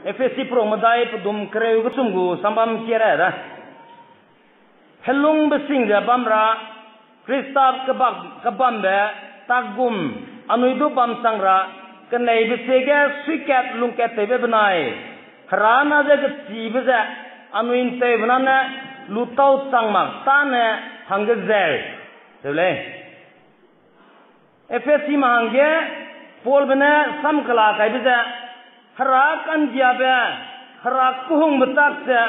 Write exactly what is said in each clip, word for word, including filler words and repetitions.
Ephesi prak medai pedum kereu kechum gu sambam kie ra da. Helung besing ze bam ra, Krista kebak-, kebambe tak gum, anui du bam chang ra, keneibe sie ge suikat lungkat tewbe benai, Hera na ze kechibe ze, anui ’nteube na ne lutau chang mak tâne hangge zeu. Teu lei. Ephesime hangge Paulbe ne sam kela kaibe ze, Hera ka'nggiabe, Hera kehungbe tak ze,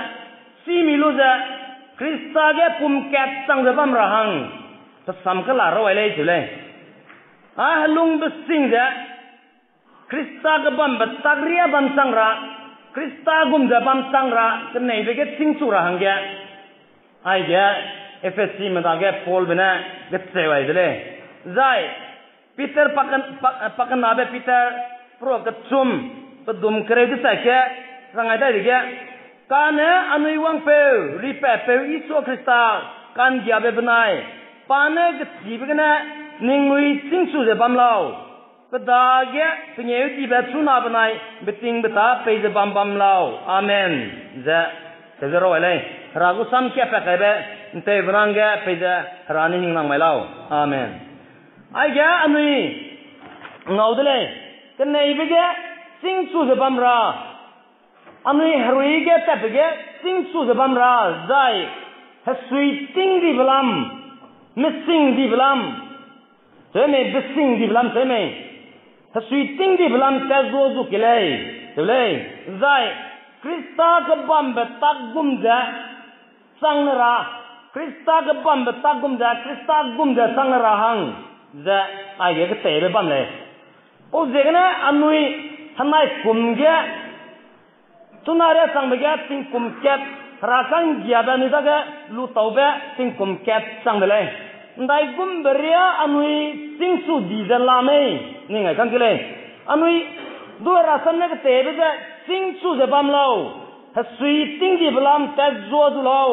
chîmi lu ze, Krista ge pum kat chang ze bam ra hang, pe sam kela ra ai lei teu lei. A helung besing ze, Krista kebambe tak riâ bam chang ra, Krista gum ze bam chang ra, keneibe ge chîngchu ra hangge, aige Ephesime dage Paulbe ne gecheu ai de lei. Zai Peter paken-, pa-, pakenabe Peter prak kechum, pedum kereu dechai ge, rang ai dai dege, kane anui wangpeu, ripatpeu Jisu Krista, ka'nggiabe benai, pa ne kechibe gene, ningnui chîngchu ze bam lau. Pe dage pengêudibe chuna benai betingbeta peize bam bam lau. Amen. Ze, teze ra ai lei. Hera gu sam kiapat kaibe, ’nteube na hangge peize Hera ne hingnang mai lau. Amen. Aige anui ngau de lei. Keneibe ge chîngchu ze bam ra, anui herui ge tatbe ge chîngchu ze bam ra, zai hesui ting dibe lam, mesing dibe lam, tewmei besing dibe lam tewmei, hesui ting dibe lam tat zua zu ke lei, teu lei, zai Krista kebambe tak gum ze chang ne ra, Krista kebambe tak gum ze, Krista gum ze chang ne ra hang, ze aige keteibe bam lei. Pau ziegene anui henai kum ge, chuna riâ changbe ge tingkum kat, Hera ka'nggiabe anui dage lutaube tingkum kat chang de lei. ’Ndaigumbe riâ anui chîngchu di ze la mei, ning ai kang ke lei. Anui du Hera sam ne keteibe ze chîngchu ze bam lau, hesui ting dibe lam tat zua zu lau,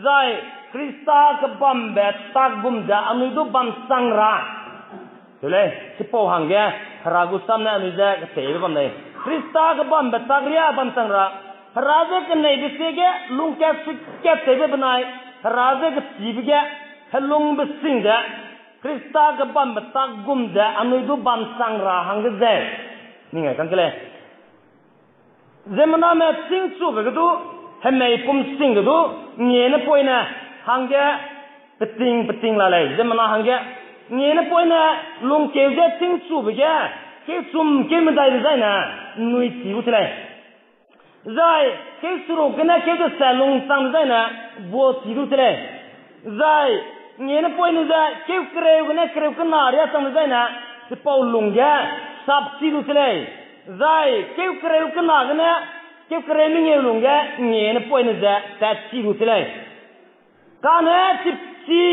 zai Krista kebambe tak gum ze anui du bam chang ra. Teu lei, chipau hangge, Hera gu sam ne anui je keteibe bam lei. Krista kebambe tak riâ bam chang ra, Hera je keneibe sie ge lungkat suikat tewbe benai, Hera je kechibe ge, helung besing ze, Krista kebambe tak gum ze anui du bam chang ra hangge ze, ning ai kang ke lei. Ziemmename chîngchube ge du, hemei pum sing ge du, ngiene poine, hangge, peting peting la lei, ziemmena hangge, ngiene poine, lungkeu ge chîngchube ge, keu chum keu medai dezaine, ’nnui chi gu se lei. Zai, keu seruk gene keu deset lung chang dezaine, bua chi du se lei. Zai, ngiene poine ze, keu kereu gene kereu kena riâ chang dezaine, chipau lungge, sap chi du se lei. Zai, keu kereu kena gene, keu kereu mengeu lungge, ngiene poine ze, tat chi du se lei. Kane chipchi,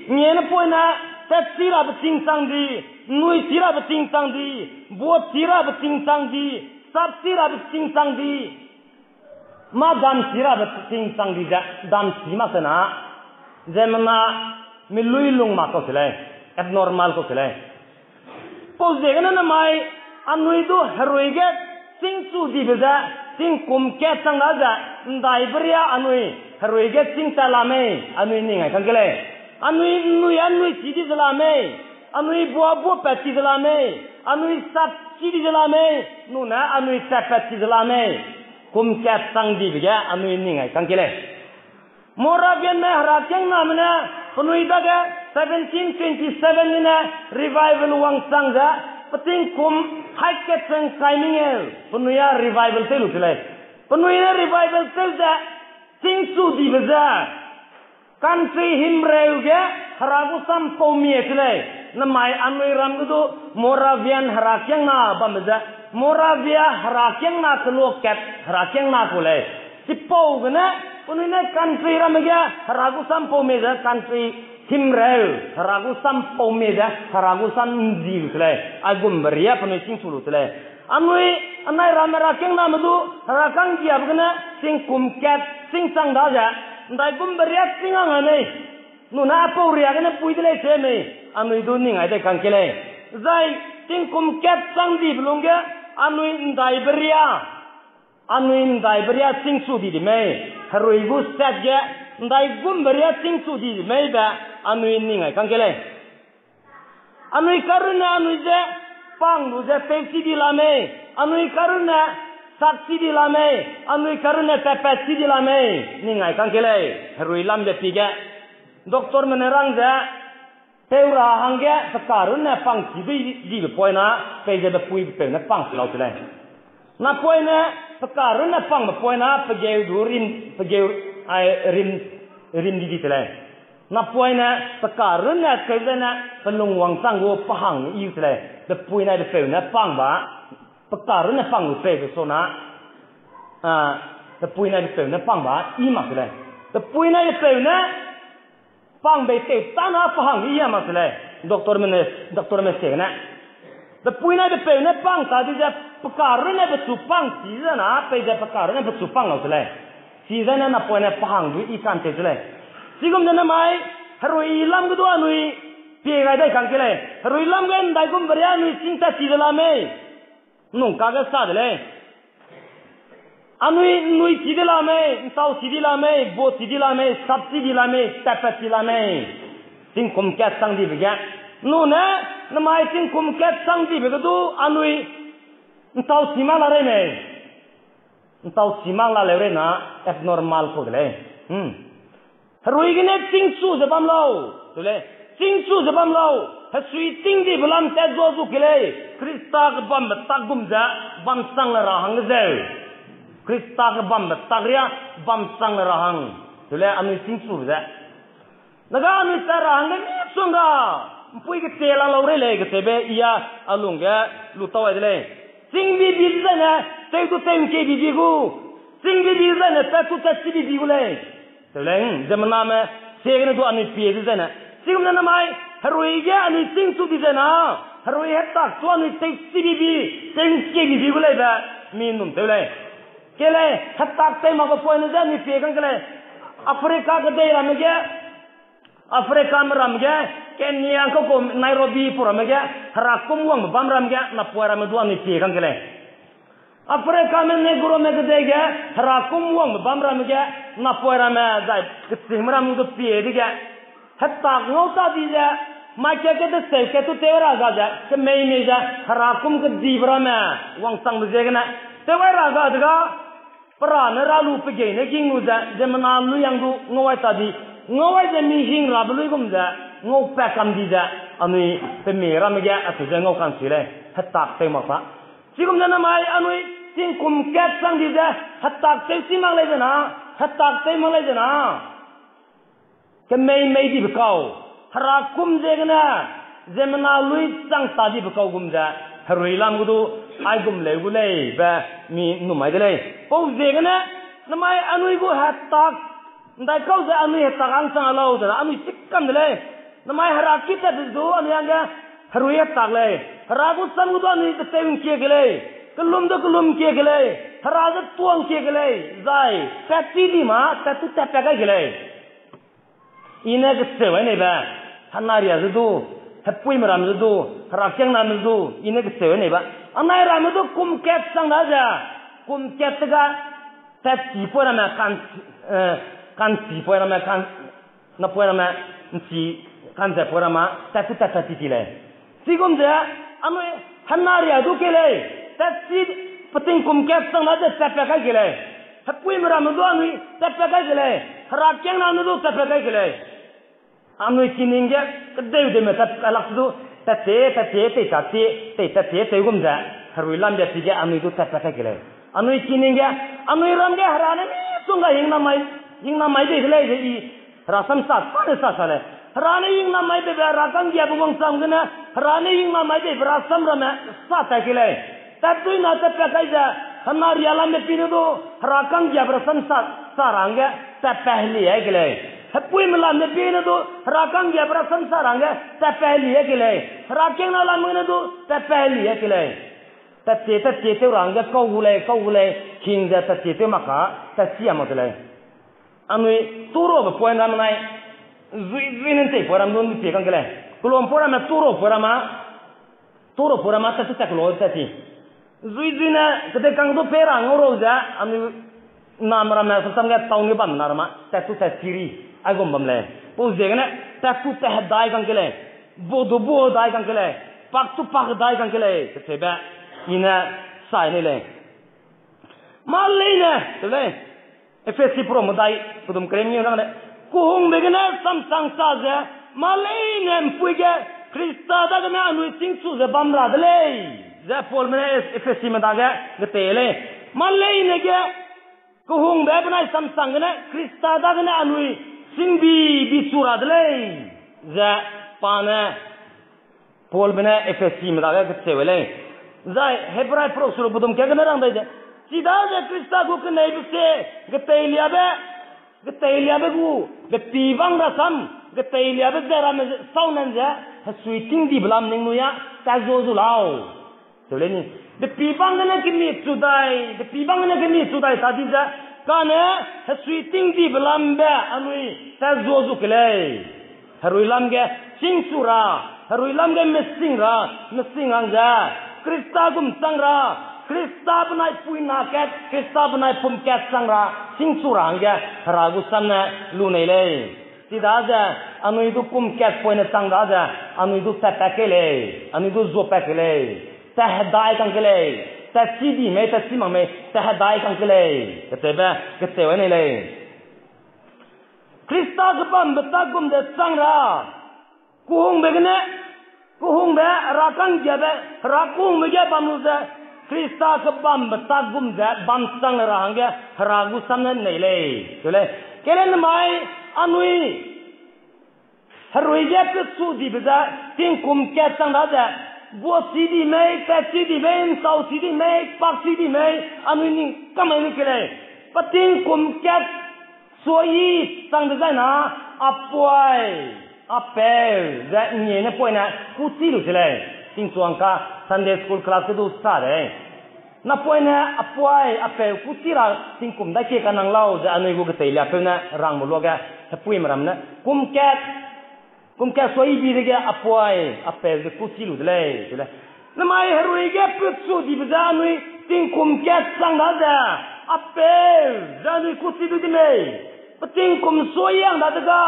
ngiene poine, tat chi rabe ting chang di, ’nnui chi rabe ting chang di, bua chi rabe ting chang di, sap chi rabe ting chang di, mâ dam chi rabe ting chang di ze, dam chi mak sena, ziemmena, milui lung mak kau se lei, abnormal kau se lei. Pau ziegene namai, anui du herui ge chîngchu dibe ze, tingkum kat chang da ze, ’ndaibe riâ anui, herui ge chîng tat la mei, anui ning ai kang ke lei. Anui ’nnui ’nnui chi di ze la mei, anui bua bua pat chi ze la mei, anui sap chi di ze la mei, nune anui tatpat chi ze la mei, kum kat chang dibe ge anui ning ai kang ke lei. Moravianme herakiangname ne, penui dage seventeen twenty seven gene revival wangchang ze, peting kum haî kat chang kai mengeu, penui â revival tew lu se lei. Penui ne revival tew ze, chîngchu dibe ze, country himreu ge Hera gu sam pau mie se lei. Namai anui ram ge du Moravian herakiangna bambe ze, Moravia herakiangna kelua kat herakiangna ku lei. Chipau gene, penui ne country ramme ge Hera gu sam pau mie ze country himreu, Hera gu sam pau mie ze Hera gu sam ’nzi lu se lei. Aigumbe riâ penui chîngchu lu se lei. Anui, anai ramme herakiangname du, Hera ka'nggiabe gene, tingkum kat chîng chang da ze, ’ndaigumbe riâ chîng a ngai mei, nune aipau riâ gene pui de lei se mei, anui du ning ai dai kang ke lei. Zai, tingkum kat chang dibe lungge, anui ’ndaibe riâ, Anui ’ndaibe riâ chîngchu di di mei, herui gu sat ge, ’ndaigumbe riâ chîngchu di di mei be, anui ning ai kang ke lei. Anui karunne anui je pang lu ze tewchi di la mei, anui karunne sakchi di la mei, anui karunne tatpat chi di la mei, ning ai kang ke lei, herui lam ge pi ge. Doctorme ne rang ze, peu ra hangge pe karunne pang chi dui dibe poina, peize pe pui pe peu ne pang se lau se lei. Napoine pe karunne pangbe poina, pe geu du rim, pe geu, ai, rim, rim di di se lei. Napoine pe karunne keu zene pe lungwangchang gu pe hang i se lei. Pe pui nai pe peu ne pang ba, pe karunne pang lu pei be sona, a, pe pui nai pe peu ne pang ba i mak se lei. Pe pui nai pe peu ne pang bei tew tâna pe hang i a mak se lei. Doctorme ne, doctorme ziegene, pe pui nai pe peu ne pang ta di ze, pe karunne pechu pang chi zena, peize pe karunne pechu pang lau se lei. Chizene napoine pe hang du i kan tew se lei. Chigum ze namai, herui lam ge du anui pie gai dai kang ke lei. Herui lam ge ’ndaigumbe riâ anui chîngtat chi de la mei. Nung kage sa de lei. Anui ’nnui chi di la mei, ’ntau chi di la mei, bo chi di la mei, sap chi di la mei, tatpat chi la mei. Tingkum kat chang dibe ge. Nune, namai tingkum kat chang dibe ge du anui ’ntau chi mak la rei mei. ’Ntau chi mak la leu rei na abnormal kau de lei. Herui gene chîngchu ze bam lau, tu lei, chîngchu ze bam lau, hesui chîng dibe lam tat zua zu ke lei, Krista kebambe tak gum ze bam chang le ra hangge zeu. Krista kebambe tak riâ bam chang le ra hang, tu lei, anui chîngchu ze. Dega anui tat ra hangge misongga, ’mpui kete la lau rei lei kacheube i a, a lungge lu tau ai de lei. Chîng bibi dezaine, tew du tew ’ngkie bibi gu. Chîng bibi dezaine, tat du tat chi bibi gu lei. Teu lei, ziemmename, ziegene du anui pie dezaine. Chigum ze namai, herui ge anui chîngchu di zena, herui hetak chu anui tew chi bibi, tew ’ngkie bibi gu lei be, mi ’nnum tew lei. Ke lei, hetak tew makbe poine ze anui pie kang ke lei. Africa kedei ramme ge, Africame ram ge, Kenya kau gu Nairobi pau ramme ge, herakum wangbe bam ram ge, napoiramme du anui pie kang ke lei. Africame Negrome kedei ge, herakum wangbe bam ramme ge, napoiramme zai kechîngme ram du pie dege, hetak ngau ta di ze, mai ke ke deseu ke tu tew ra ga ze, kemei mei ze, herakum kedibe ramme, wangchangbe ziegene, tew ai ra ga dega, pera ne ra lu pe gei ne ging lu ze, ziemmena lui yang du ngau ai ta di, ngau ai ze mi hing rabe luigum ze, ngau pat kam di ze, anui pemie ramme ge acheu ze ngau kan sui lei, hetak tew mak ta. Chigum ze namai anui tingkum kat chang di ze, hetak tew chi mak lei zena, hetak tew mak lei zena. Kemei mei dibe kau, herakum ziegene, ziemmena lui chang ta dibe kau gum ze, herui lam gu du, aigum leu gu lei be, mi ’nnum mai de lei. Pau ziegene, namai anui gu hetak, ’ndaikau ze anui hetak hang chang a lau ze, anui chikam de lei. Namai hera ki tatbe du anui hangge, herui hetak lei. Hera gu sam gu du anui ketew ’ngkie ke lei. Kelum du kelum ’ngkie ke lei. Hera ze tuang kie ke lei. Zai, tat chi di ma, tat tu tatpat kai ke lei. I ne kecheu ai nei be, henaria ze du, hepuime ram ze du, herakiangname ze du, i ne kecheu ai nei be. Anai ramme du kum kat chang da ze, kum kat te ga, tat chi poi ramme kan, eh, kan chi poi ramme kan, napoi ramme, ’nchi, kan ze poi ramme, tat tu tatpat ti ti lei. Chigum ze, anui, henaria du ke lei, tat chi, peting kum kat chang da ze tatpat kai ke lei. Hepuime ramme du anui tatpat kai ke lei. Herakiangname du tatpat kai ke lei. Anui kining ge, kedeu deme tat kai lak se du, tat te, tat te, tei tat te, tei tat te, tei gum ze, herui lam be chi ge anui du tatpat kai ke lei. Anui kining ge, anui ram ge hera ne misongga hingnamai, hingnamai bei de lei ze i, herasam sa, sa ne sa sa lei. Hera ne hingnamai beibe hera kanggiabe wangchang gene, hera ne hingnamai beibe herasam ramme sa tai ke lei. Tatdui na tatpat kai ze, henaria lambe pi ne du, hera kanggiabe herasam sa, sa ra hangge, tatpat heli ai ke lei. Hepuime lambe pi ne du, hera kanggiabe herasam sa ra hangge, tatpat heli ai ke lei. Herakiangna lambe ne du, tatpat heli ai ke lei. Tat te, tat te tew ra hangge kau gu lei, kau gu lei, hing ze tat te tew mak ka, tat chi a mak te lei. Anui turabe point ramme nai, zui, zui ne ’ntei point ram du ’mpie kang ke lei. Kelum point ramme turabe point ramme, turabe point ramme tat tu tat kelo tat ti. Zui zui ne, kete kang du pe ra ngau rau ze, anui name ramme, samsam ge town ge bam na ramme, tat tu tat siri, aigum bam lei. Pau ziegene, tat tu tat hedai kang ke lei, bu du bu hedai kang ke lei, pak tu pak hedai kang ke lei, kacheube, i ne sai nei lei. Mâ leine, te lei. Ephesi prum medai, pedum kereu ngi rang lei. Kehungbe gene samsang sa ze, mâ leine ’mpuî ge, Krista dagene anui chîngchu ze bam ra de lei, ze Paulbe ne Ephesime dage getei lei. Mâ leine ge, kehungbe benai samsang gene, Krista dagene anui chîngbi bi chu ra de lei, ze pa ne Paulbe ne Ephesime dage kacheu lei. Zai Hebrai prum seruk pedum kereu gene rang dai ze, chidaze Krista gu keneibe sie, geteiliabe, geteiliabe gu, bepîbang rasam, geteiliabe ze ramme ze, saunen ze, hesui tingdibe lam ningnui â, tat zua zu lau. Te lei ni, bepîbang gene kemi chu dai, bepîbang gene kemi chu dai ta di ze, kane, hesui tingdibe lambe, anui, tat zua zu ke lei. Herui lam ge chîngchu ra, herui lam ge mesing ra, mesing hangge, Krista gum chang ra, Krista benai puina kat, Krista benai pum kat chang ra, chîngchu ra hangge, Hera gu sam ne lu nei lei. Chidaze, anui du pum kat poine chang daze, anui du tat pat kei lei, anui du zua pat kei lei, tat hedai kang kei lei, tat chî di mei, tat chî mak mei, tat hedai kang kei lei, kacheube, kacheu nei lei. Krista kebambe tak gum ze chang ra, kehungbe gene, kehungbe, Hera ka'nggiabe, Hera kehungbe ge bam lu ze, Krista kebambe tak gum ze bam chang ra hangge, Hera gu sam ne nei lei, te lei. Kele nemai, anui, herui ge pechu dibe ze, tingkum kat chang daze, buachi di mei, tatchi di mei, ’nsauchi di mei, pakchi di mei, anui ning kamai ni ke lei. Pe tingkum kat suayi chang dezai na, apuai, apeu, ze ngiene poine, kûchi lu se lei. Tingchuang ka Sunday school class ge du sa de. Napoine apuai, apeu, kûchi ra tingkum dai kie kanang lau ze anui gu geteilia peu ne rangbe luage, hepuime ram ne, kum kat, kum kat suayi bi dege apuai, apeu ze kûchi lu de lei, ze lei. Nemai herui ge pechu dibe ze anui tingkum kat chang daze, apeu, ze anui kûchi lu di mei. Pe tingkum suayi hang dadege,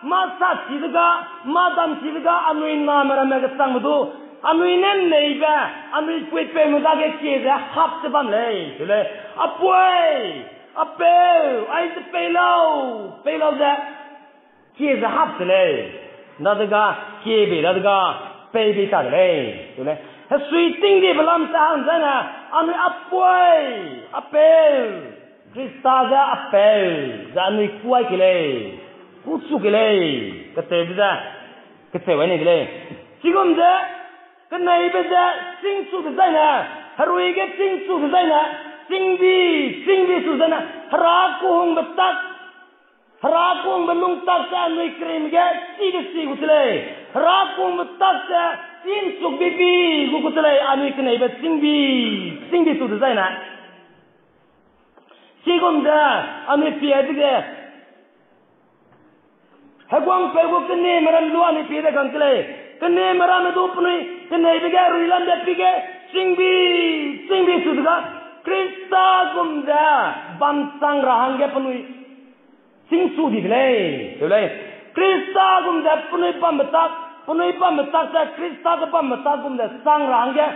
mâ sachi dege, mâ damchi dege, anui name ramme kechangbe du, anui ne neibe, anui puipeume dage kie ze hap ze bam lei, ze lei. Apuai, apeu, aize pei lau, pei lau ze, kie ze hap ze lei. Dadege, kie bei dadege, pei bei ta de lei, ze lei. Hesui tingdibe lam ze hang zene, anui apuai, apeu, Krista ze apeu, ze anui kuai ke lei, kûchu ke lei, kacheube ze, kacheu ai nei de lei. Chigum ze, keneibe ze, chîngchu dezaine, herui ge chîngchu dezaine, chîngbi, chîngbi chu zene, Hera kehungbe tak, Hera kehungbe lung tak ze anui kereime ge, chibe chi gu che lei, Hera kehungbe tak ze, chî ’nchuk bibi gu gu che lei, anui keneibe chîngbi, chîngbi chu dezaine. Chigum ze, anui pie dege, heguangpeu gu keneme ram lu anui pie de kang ke lei. Keneme ramme du penui, keneibe ge, ruilam de pi ge, chîngbi, chîngbi chu dega, Krista gum ze, bam chang ra hangge penui, chîngchu di de lei, teu lei. Krista gum ze penui bambe tak, penui bambe tak ze Krista ge bambe tak gum ze chang ra hangge,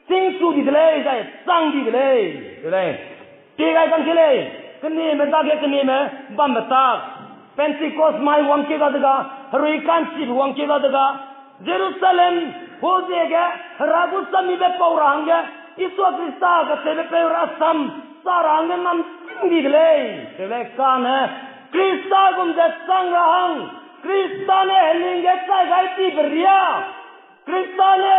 chîngchu di de lei, zai chang di de lei, teu lei. Pie gai kang ke lei, keneme dage keneme bambe tak, Pentecost mai wangkie ga dega, herui ka'nchibe wangkie ga dega, Jerusalem, Hosea ge, Hera gu sammibe pau ra hangge, Isua Krista kacheube peu rasam, sa ra hangge namchîng di de lei, teu lei kane, Krista gum ze chang ra hang, Krista ne heling ge chai gai dibe riâ, Krista ne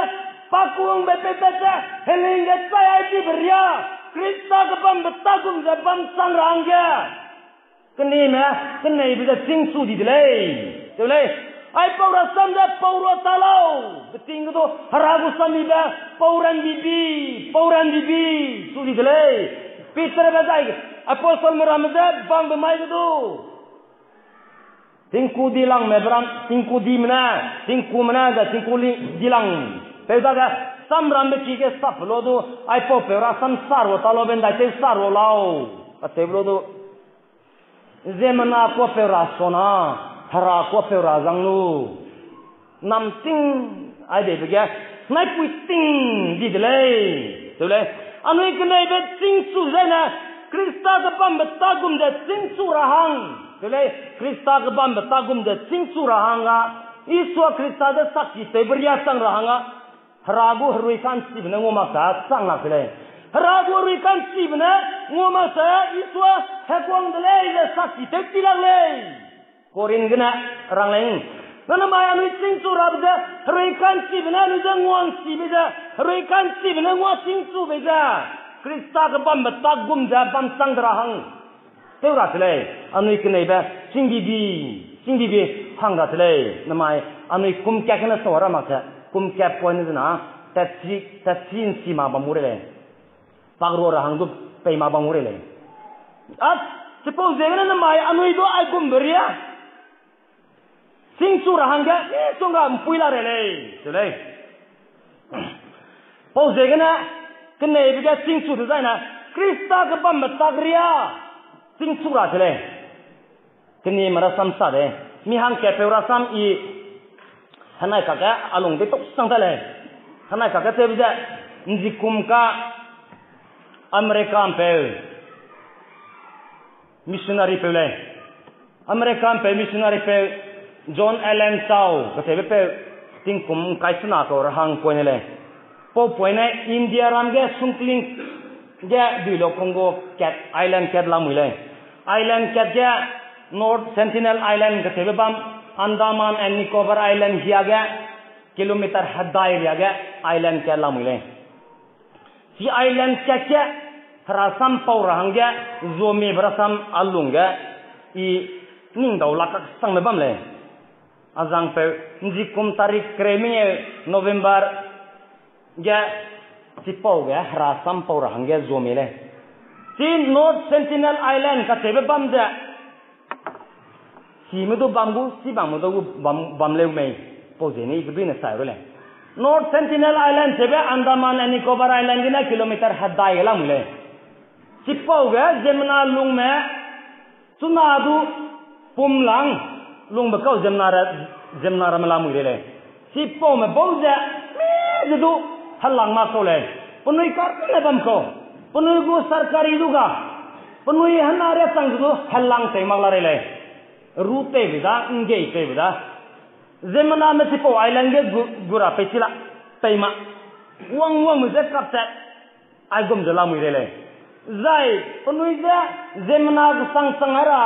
pakungbe peipat ze heling ge chai gai dibe riâ, Krista ge bambe tak gum ze bam chang ra hangge. Keneme, keneibe ze chîngchu di de lei. Teu lei, aipau rasam ze pau rua ta lau, beting ge du, Hera gu sammibe, pau ran bibi, pau ran bibi, chu di de lei. Peterbe zai, apostleme ramme ze bambe mai ge du, tingku dilangme beram, tingku dime ne, tingkume ne, zai tingku li-, dilang. Peu dage, Samrambe ki ge sap lo du, aipau peu rasam sa ru ta lo be ndai tew sa ru lau. Katew lo du. Ziemmena kuapeu rasam na, Hera kuapeu razang lu. Namting, ai deibe ge, naipui ting di de lei. Teu lei, anui keneibe chîngchu zene, Krista ge bambe tâ gum ze chîngchu ra hang. Teu lei, Krista ge bambe tâ gum ze chîngchu ra hang a, Isua Krista ze sakki tewbe riâ chang ra hang a, Hera gu herui ka'nchibe ne ngua mak sa chang lak de lei. Hera gu herui ka'nchibe ne ngua mak sa Isua heguang de lei ze sakki tew ti lak lei. Korin gene rang lei. Nane mai anui chîngchu rabe ze, herui ka'nchibe ne anui ze ngua'nchibe ze, herui ka'nchibe ne ngua chîngchube ze, Krista ge bambe tâ gum ze bam chang de ra hang. Tew ra de lei, anui keneibe, chîngbibi, chîngbibi hang ra de lei, namai, anui kum kat gene sa ra mak ze, kum kat poine zena, tatchi, tatchi ’nchi ma bam gu rei lei. Pak ru ra hang du pei ma bam gu rei lei. A, chipau ziegene namai, anui du aigumbe riâ chîngchu ra hangge, misongga ’mpui la rei lei, teu lei. Pau ziegene, keneibe ge chîngchu dezaine, Krista ge bambe tak riâ, chîngchu ra de lei. Kenime rasam sa de, mi hangkatpeu rasam I, henai kakge a lung dei tuk sang ta lei. Henai kakge tewbe ze, ’nzikum ka America ’mpeu, missionary peu lei. America ’mpeu missionary peu John Allen Chau kacheube peu tingkum ’ngkai sena kau ra hang poine lei. Pau poine India ram ge sungkling ge Duilo Congo kat, island kat lamui lei. Island kat ge North Sentinel Island kacheube bam, Andaman and Nicobar Island hiage kilometer hedai riage island kat lamui lei. Chi island kat ge, herasam pau ra hangge, zuamibe rasam a lungge, I ningdau lak kaksangbe bam lei. Azangpeu, ’nzikum tarik kereu mengeu November ge, chipau ge herasam pau ra hangge zuami lei. Chi North Sentinel Island kacheube bam ze, chime du bam gu, chibangme du gu bam, bam leu mei, pau ziegene I keduine sai ru lei. North Sentinel Island cheube Andaman and Nicobar Island gene kilometer hedai ge lamui lei. Chipau ge ziemmena lungme, chuna du pumlang lungbe kau ziemmena ra, ziemmena ramme lamui rei lei. Chipaume bau ze, mi ze du helang mak kau lei. Penui karne bam kau. Penui gu sarkari du ga. Penui hena riâ chang ze du helang tei mak la rei lei. Ru teibe da, ’nggei teibe da. Ziemmename chipau island ge gu, gu ra pei chi la, pei ma. Wang wangme ze kapchat, aigum ze lamui rei lei. Zai, penui ze, ziemmena kesang chang ra,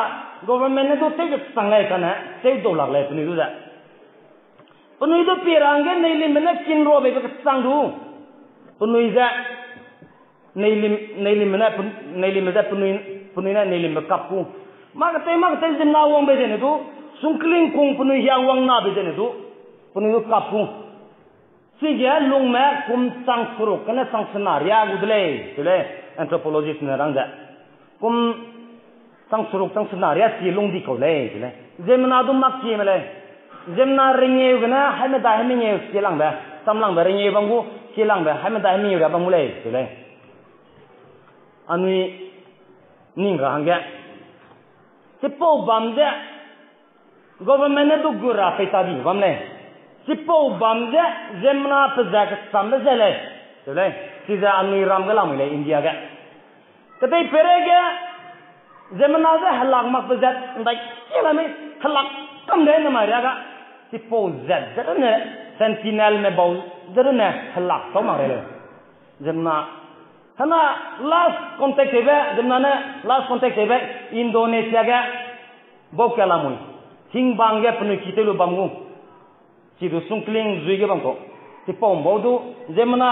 government ne du tew kesang lei kane, tew dau lak lei penui du ze. Penui du pie ra hangge neilimbe ne kinruabeibe kesang du. Penui ze, neilim, neilimbe ne, pen-, neilimbe ze penui, penui ne neilimbe kap ku. Mâ ketei, mâ ketei ziemmena wangbe zene du, sungkling kung penui hiang wang nabe zene du, penui du kap ku. Chige lungme kum chang seruk kane chang sena riâ gu de lei, teu lei, anthropologist ne rang ze. Kum chang seruk chang sena riâ chi lung di kau lei, teu lei. Ziemmena du mak kieme lei. Ziemmena rengeu gene, haimedai haimengeu chi langbe, chamlangbe rengeu bam gu, chi langbe, haimedai haimengeu riâ bam gu lei, teu lei. Anui ning ra hangge. Chipau bam ze, government ne du gu ra pei ta di bam lei. Chipau bam ze, ziemmena pe ze kechambe ze lei. Teu lei, chize anui ram ge lamui lei India ge. Kedei peireige, ziemmena ze helak makbe zat, ’ndai ki la mei, helak kam de namai riâ ga. Chipau zat ze rune, Sentinelme bau ze rune helak tau mak rei lei. Ziemmena, hena last contact tewbe, ziemmena ne last contact tewbe, Indonesia ge, bau ka lamui. Hingbang ge penui ki tew lu bam gu. Chi du sungkling zui ge bam kau. Chipau bau du, ziemmena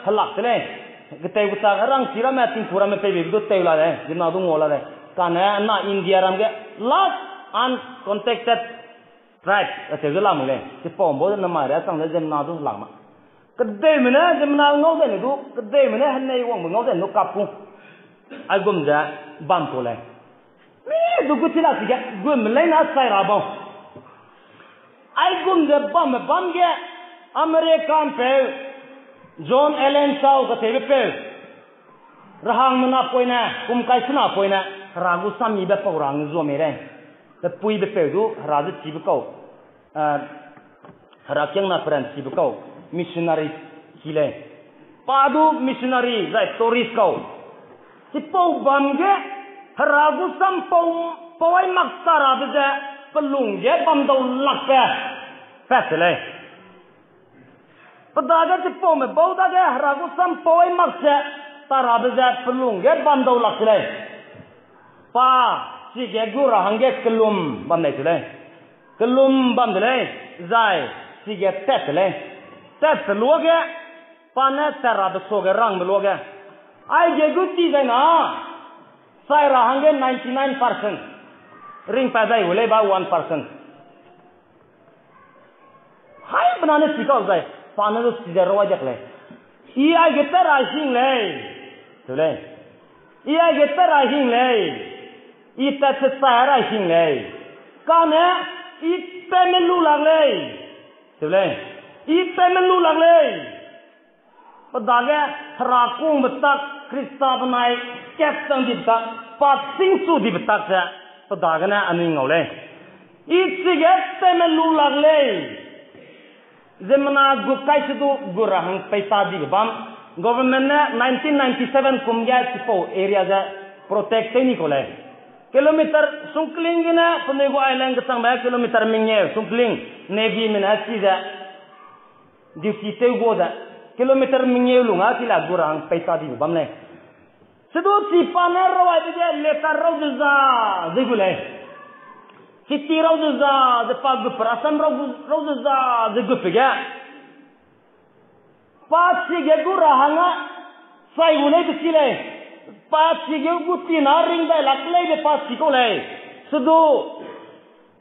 helak te lei. Ketew kechak rangchi ramme, tingku ramme peibe du tew la lei, ziemmena du ngau la lei. Kane na India ram ge last uncontacted tribe, acheu ze lamui lei. Chipau bau namai riâ chang ze ziemmena du helak ma. Kedeume ne ziemmena ngau zene du, kedeume ne henei wangbe ngau zene du kap ku. Aigum ze bam kau lei. Mi du gu chi lak chige, gumme leine chai ra bau. Aigum ze bamme bam ge, America ’mpeu, John Allen Chau kacheube peu, rahangme napoine, kum kai sena poine, Hera gu sam yibe pau ra hangge zua mei lei. Pe puibe peu du Hera ze chibe kau, eh, Hera kiangna peranchibe kau, missionary ki lei. Pa du missionary zai tourist kau. Chipau bam ge Hera gu sam pau, pau ai mak ta rabe ze pelung ge bam dau lakbe pat te lei. Pe dage chipaume bau dage Hera gu sam pau ai mak ze ta rabe ze pelung ge bam dau lak te lei. Pa chige gu ra hangge kelum bam lei te lei. Kelum bam de lei, zai chige tat te lei. Tat te luage, pa ne tat rabe suage rangbe luage, aige gu ti zai na, chai ra hangge ninety nine percent, ringpat zai gu lei ba one percent. Haibena ne chi kau zai, pa ne du chi ze rau ai diak lei. I aige tat ra hing lei, te lei. I aige tat ra hing lei. I tat se chai ra hing lei. Kane, i tatme lu lak lei, te lei. I tatme lu lak lei. Pe dage Hera kungbe tak, Krista benai kat chang dibe tak, pa chîngchu dibe tak ze, pe dagene anui ngau lei. I chige tatme lu lak lei. Ziemmena gu kai se du gu ra hang pei ta dibe bam. Government ne nineteen ninety-seven kum ge chipau area ze protect tew ni kau lei. Kilometer sungkling gene penui gu island kechangbe kilometer mengeu sungkling, Navy me ne chi ze duty tew gu ze, kilometer mengeu lung a chi la gu ra hang pei ta dibe bam lei. Sedu chi pa ne rau aibe ge letter rau ze za ze gu lei. City rau ze za ze pa gutpe rasam rau, rau ze za ze gutpe ge, pa chige gu ra hangge chai gu lei be chi lei. Pa chige gu tina ring dai lak lei be pa chi kau lei. Sedu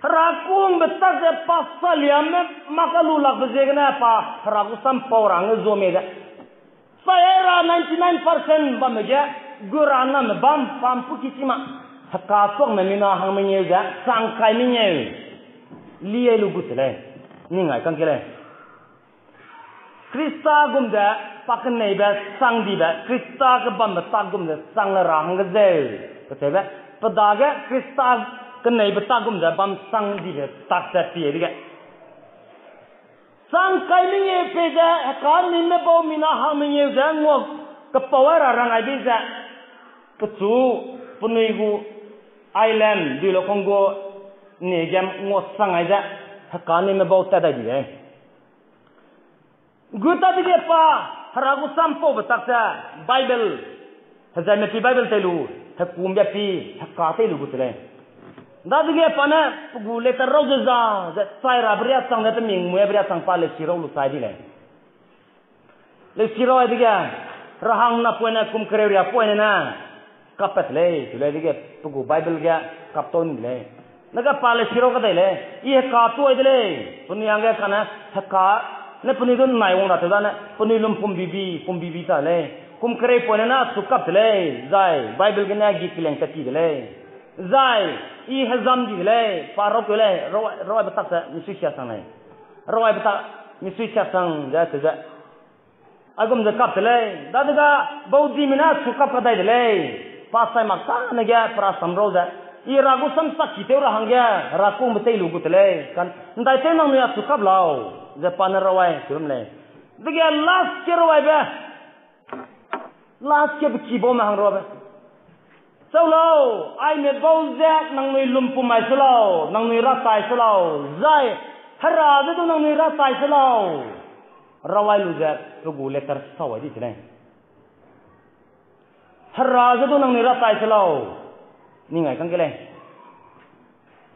Hera kungbe tak ze pa saliame mak a lu lakbe ziegene pa Hera gu sam pau ra hangge zua mei ze, chai ra ninety nine percent bamme ge, gu ra name bam pa mpuki chi ma, heka tuakme mina hang mengeu ze chang kai mengeu, li ai lu gu te lei. Ning ai kang ke lei. Krista gum ze pa keneibe chang dibe, Krista kebambe tak gum ze chang le ra hangge zeu, kacheube, pe dage Krista keneibe tak gum ze bam chang dibe tak ze pie dege, chang kai mengeu pei ze heka nime bau mina hang mengeu ze ngua kepau ai ra rang ai bei ze, pechu penui gu island dui lo kong gu ne gem ngua chang ai ze heka nime bau tat dai di lei. Gu ta dege pa Hera gu sam paube tak ze Bible, hezaime pi Bible tei lu, hekum be pi, heka tei lu gu te lei. Dadege pa ne pe gu letter rau ze za ze chai rabe ria chang ze pe mingmuibe ria chang pa lesi rau lu chai di lei. Lesi rau ai dege, rahang napoine kum kereu ria poine ne, kappat lei, te lei dege, pe gu Bible ge kap tau ni de lei. Nege pa lesi rau kadai lei, I heka tuai de lei, penui hangge kane, heka, ne penui du nai wang ra tew dane, penui lum pum bibi, pum bibi ta lei. Kum kereu poine ne achu kap te lei, zai Bible gene gi kileng tat ti de lei. Zai, I hezam di de lei, pa rau keu lei, rau, rau aibe tak ze misui siasang lei. Rau aibe tak misui siasang ze te ze, aigum ze kap te lei. Dadege baudime ne achu kap kadai de lei. Pa sai mak tane ge pe rasam rau ze, I Hera gu sam sakki tew ra hangge Hera kungbe tei lu gu te lei. Kan, ndai tew nangnui achu kap lau, ze pa ne rau ai, te bam lei. Dege last ge rau aibe, last ge pe ki baume hang rau aibe, chau lau, aime bau ze nangnui lumpum mai se lau, nangnui ratai se lau, zai, Hera ze du nangnui ratai se lau. Rau ai lu ze pe gu letter sau ai di te lei. Hera ze du nangnui ratai se lau. Ning ai kang ke lei.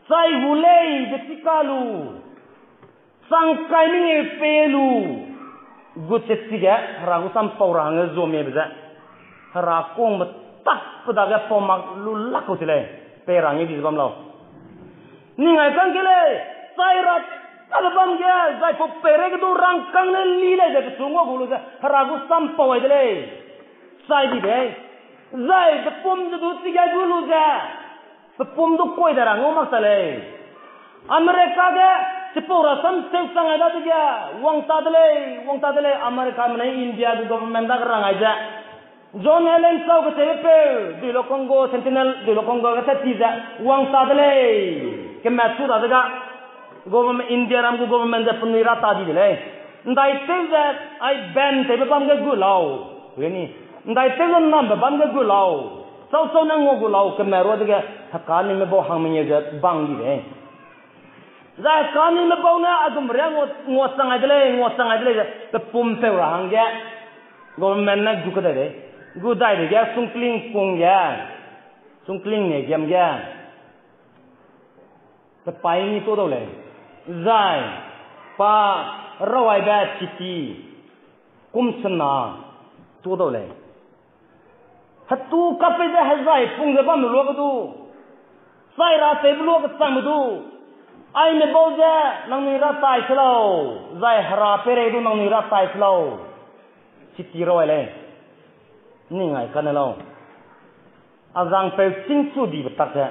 Chai gu lei be chika lu, chang kai mengeu pei lu, gu te chige Hera gu sam pau ra hangge zua meibe ze, Hera kungbe tak pe dage pau mak lu lak kau te lei, pei ra hangge di ze bam lau. Ning ai kang ke lei, chai ra tabe bam ge, zai pau peireige du rangkâng ne li lei ze pechu ngua gu lu ze Hera gu sam pau ai de lei. Chai di de. Zai pepum ze du chige gu lu ze, pepum du kuai de ra ngau mak ta lei. America ge Chipau rasam seu chang ai dadege, wang ta de lei, wang ta de lei, Americame ne India gu government dage rang ai ze, John Allen Chau kachebe peu, Dui lo Congo Sentinel, Dui lo Congo ge tat ti ze, wang ta de lei, keme chu dadege, government, India ram gu government ze penui ra ta di de lei. Ndai tew ze, ai ban tewbe bam ge gu lau. Reni, ndai tew ze nambe bam ge gu lau. Chau chau ne ngua gu lau, keme ruadege, heka nime bau hang mengeu ze bang di lei. Zai heka nime bau ne aigum ria ngua, ngua chang ai de lei, ngua chang ai de lei ze, pe pum peu ra hangge, government ne gu kedai lei. Gu dai dege, sungkling kung ge, sungkling ne giam ge, pe paî ni tuâ dau lei. Zai, pa, rawaibe chiti, kum sena, tuâ dau lei. Hetu kape ze hezai pung ze bamme luage du, chai ra tewbe luage changme du, aime bau ze nangnui ra tai se lau, zai hera peirei du nangnui ra tai se lau, chiti rawai lei, ning ai kane lau. Azangpeu chîngchu dibe tak ze.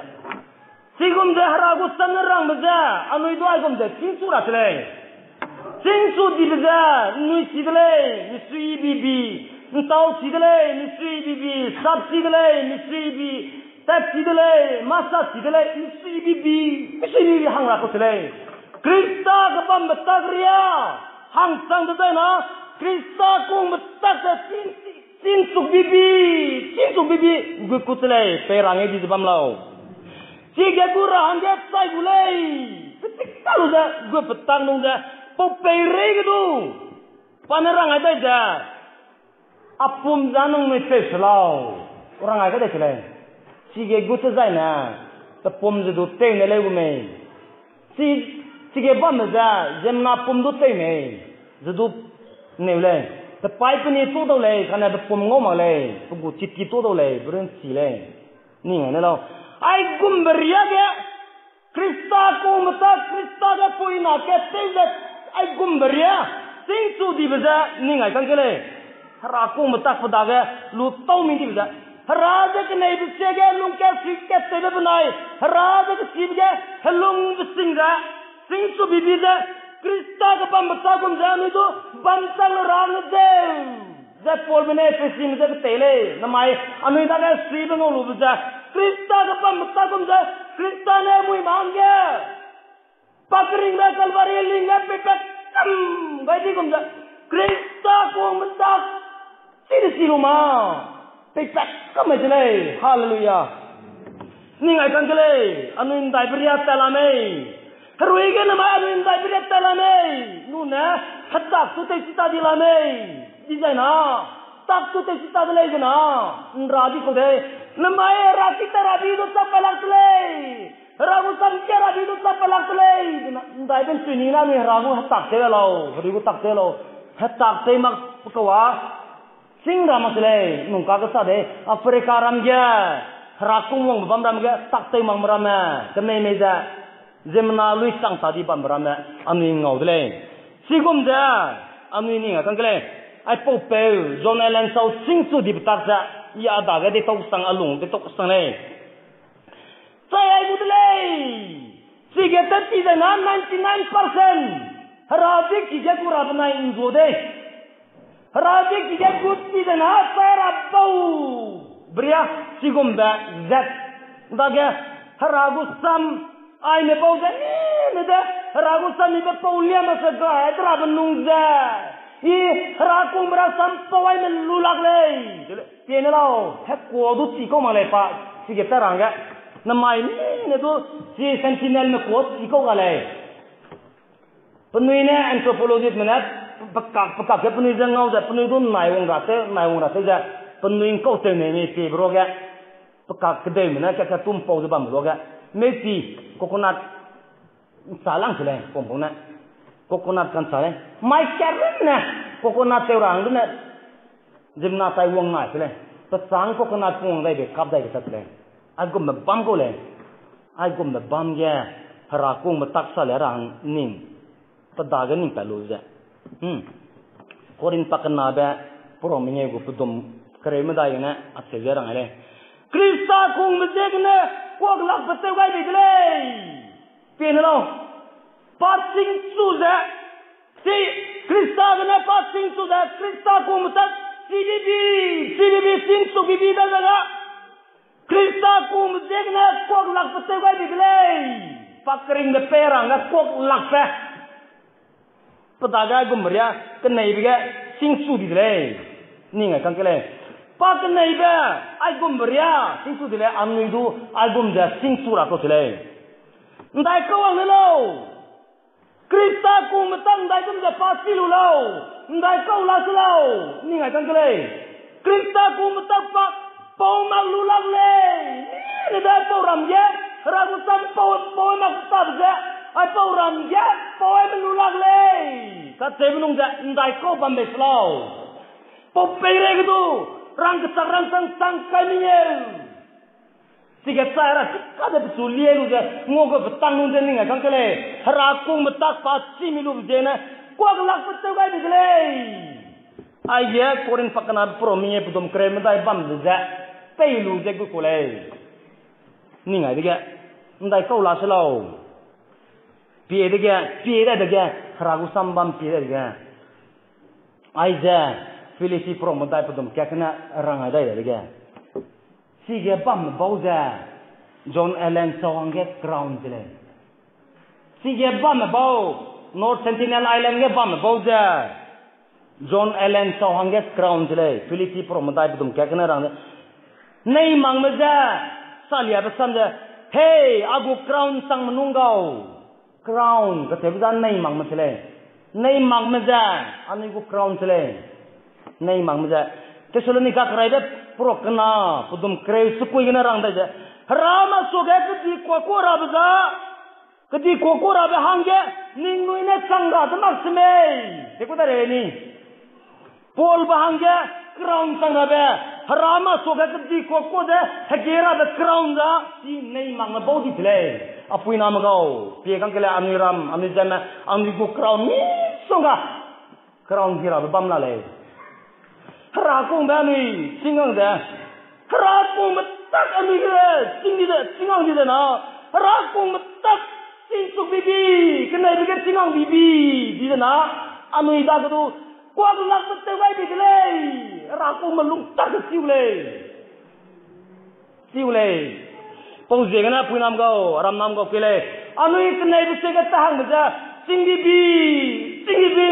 Chigum ze Hera gu sam ne rangbe ze, anui du aigum ze chîngchu ra se lei. Chîngchu dibe ze, nnui chi de lei, misuibibi, ntau chi de lei, misuibibi, sap chi de lei, misuibi, tat chi de lei, masa chi de lei, misuibibi, misuibibi hang ra kau se lei. Krista ge bambe tak riâ, hangchang dezai na, Krista kungbe tak ze chîng, chîngchuk bibi, chîngchuk bibi, gu kut se lei, pei rang e di ze bam lau. Chige gu ra hangge chai gu lei, petik ta lu ze, gu petak nung ze, pau peireige du, pa ne rang ai dai ze, a pum ze nangnui peu se lau, rang ai kadai se lei. Chige gu tezaine, pe pum ze du tew ne leu gu mei. Chi, chige bamme ze, ziemmena pum du tew mei, ze du neu lei. Pe paî pe ni tuâ dau lei, kane pe pum ngau mak lei, pe gu chiti tuâ dau lei, pe runchi lei. Ning ai ne lau. Aigumbe riâ ge, Krista kungbe tak, Krista ge puina kat tew ze, aigumbe riâ, chîngchu dibe ze, ning ai kang ke lei. Hera kungbe tak pe dage, lu tau mi dibe ze. Hera ze keneibe sie ge, lungkat suikat tewbe benai, Hera ze kesibe ge, helungbe sing ze, chîngchu bibi ze, Krista ge bambe tak gum ze, anui du, bam chang le rang zeu. Ze Paulbe ne Ephesime je ketei lei, namai anui dage suibe ngau lube ze, Krista ge bambe tak gum ze, Krista ne mui ma hangge, pa keringbe Kalvari ling ge peipat kam gai di gum ze, Krista kungbe tak, chi de chi lu ma, peipat kam mai ze lei, haleluya. Ning ai kang ke lei, anui ndaibe riâ tat la mei. Herui ge namai anui ndaibe riâ tat la mei. Nune, hetak tu tei chi ta di la mei. Dizai na, tak tu tei chi ta de lei ze na, nra di kau de. Namai hera ki ta rabi du chap pa lak de lei. Hera gu sam ki rabi du chap pa lak de lei. Ze na, ndaibe nchui ni na anui hera gu hetak tew lau, herui gu tak tew lau. Hetak tei mak pe kau a, chîng ra mak se lei, nung ka kesa de, Africa ram ge, hera kung wangbe bam ram ge, tak tew makme ramme, kemei mei ze, ziemmena lui chang ta di bambe ramme, anui ngau de lei. Chigum ze, anui ning a kang ke lei, aipau peu, John Allen Chau chîngchu dibe tak ze, ya dage deitau sang a lung, deitau sang lei. Chai ai gu de lei. Chige tat ti zai na ninety nine percent. Hera diki ge gu ra benai nzua de. Hera diki ge gu ti zai na chai ra bau. Bria, chigumbe, zet. Dage, hera gu sam, aime bau ze, ne de, hera gu sam ibe pau liam a se ga, e de rabe nung ze. I, hera kungbe ra sam pau aime lu lak lei. Piene lau, hekua du chi kau mak lei pa, chige ta rangge. Namai mine du, chi Sentinelme kua chi kau ga lei. Penui ne anthropologistme ne, pekak, pekak ge penui ze ngau ze, penui du nai wang ra tew, nai wang ra tew ze, penui ngkau tew nei mei piebe ruage. Pekak kedeume ne, ka, ka tum pau ze bam ruage. Meuchi, coconut, nsa lang se lei, pongpong ne. Coconut kansa lei. Mai karum ne, coconut tew ra hang du ne, ziemmena tai wang nai se lei. Pechâng coconut pung wang dai be kap dai be tat se lei. Aigumbe bam kau lei. Aigumbe bam ge, hera kungbe tak sa le ra hang ning. Pe dage ning pat lu ze. Hmm. Korinth pakenabe, pera mengeu gu pedum kereu medai gene, acheu ze rang ai lei. Krista kungbe ziegene, kuak lakbe tew gai bei de lei. Piene lau. Pa chîngchu ze, chi Krista gene pa chîngchu ze, Krista kungme tak chibibi, chibibi chîngchu bibi da ze ga, Krista kungme ziegene kuak lakbe tew gai di de lei. Pa keringbe pei rangge kuak lakbe. Pe dage aigumbe riâ keneibe ge chîngchu di de lei. Ning ai kang ke lei. Pa keneibe aigumbe riâ chîngchu di lei, anui du aigum ze chîngchu ra kau se lei. ’Ndaikau wang le lau. Krista kungme tak ’ndaigum ze pa chî lu lau. ’Ndaikau la se lau. Ning ai kang ke lei. Krista kungme tak pa pau mak lu lak lei. Ni de pau ram ge, Hera gu sam pau, pau mak tabe ze, aipau ram ge, pau aime lu lak lei. Kacheube nung ze ’ndaikau bam bei se lau. Pau peireige du, rangkechak rangchang chang kai mengeu. Chige chai ra chika ze pechu lie lu ze, nguage petang lung ze ning ai kang ke lei. Hera kungme tak pa chî mi lube ziegene, kuak lakbe tew gai di de lei. Aige Korinth pakenabe pera mengeu pedum kereu medai bam ze ze, pei lu ze gu ku lei. Ning ai dege, ’ndaikau la se lau. Pie dege, pie dai dege, Hera gu sam bam pie dai dege. Aize, Philippi pera medai pedum kat gene rang ai dai dege. Chige bamme bau ze, John Allen Chau hangge crown se lei. Chige bamme bau, North Sentinel Island ge bamme bau ze, John Allen Chau hangge crown se lei, Philippi pera medai pedum kat gene rang ze. Nei makme ze, saliabe sam ze, hei, a gu crown changme nung gau. Crown kacheube ze nei makme se lei. Nei makme ze, anui gu crown se lei. Nei makme ze. Thessalonica keraibe pera kena, pedum kereu sekui gene rang dai ze. Hera masuage kedi kuakua rabe ze, kedi kuakua rabe hangge, ningnui ne chang ra de mak semei. Te ku da rei ni. Paulbe hangge crown chang rabe, Hera masuage kedi kuakua ze, hege rabe crown ze, chi nei makme bau di se lei. Apuiname gau, pie kang ke lei anui ram, anui zeme, anui gu crown misongga. Crown hi rabe bam la lei. Hera kungbe anui, chîngang ze. Hera kungbe tak anui ge, chîng di ze, chîngang di ze na. Hera kungbe tak, chîngchu bibi, keneibe ge chîngang bibi, di ze na. Anui dage du, kuak lakbe tew gai bi de lei. Hera kungbe lung tak chiu lei. Chiu lei. Pau ziegene puinam gau, aramnam gau ke lei. Anui keneibe se ge tahangbe ze, chîng bibi, chîng bibi.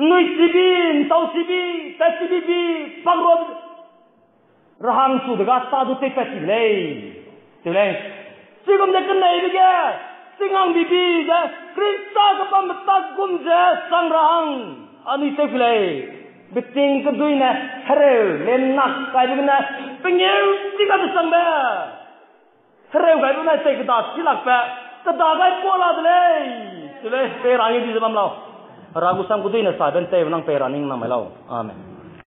Nui chibi, ntau chibi, tat chibibi, pakra rahang chu de ga ta du teipat chi lei. Te lei. Chigum de keneibe ge, chîngang bibi ze, Krista ge bambe tak gum ze, chang rahang. Anui tew ke lei. Beting keduine, hereu, le nak kaibe gene, pengeu chi ga besangbe. Hereu gaibe nai tei keda chi lakbe, keda gai pua la de lei. Te lei, pei ra ngi di ze bam lau. Hera gu sam keduine sa ben tei nang pei ra ning nang mai lau. Amen.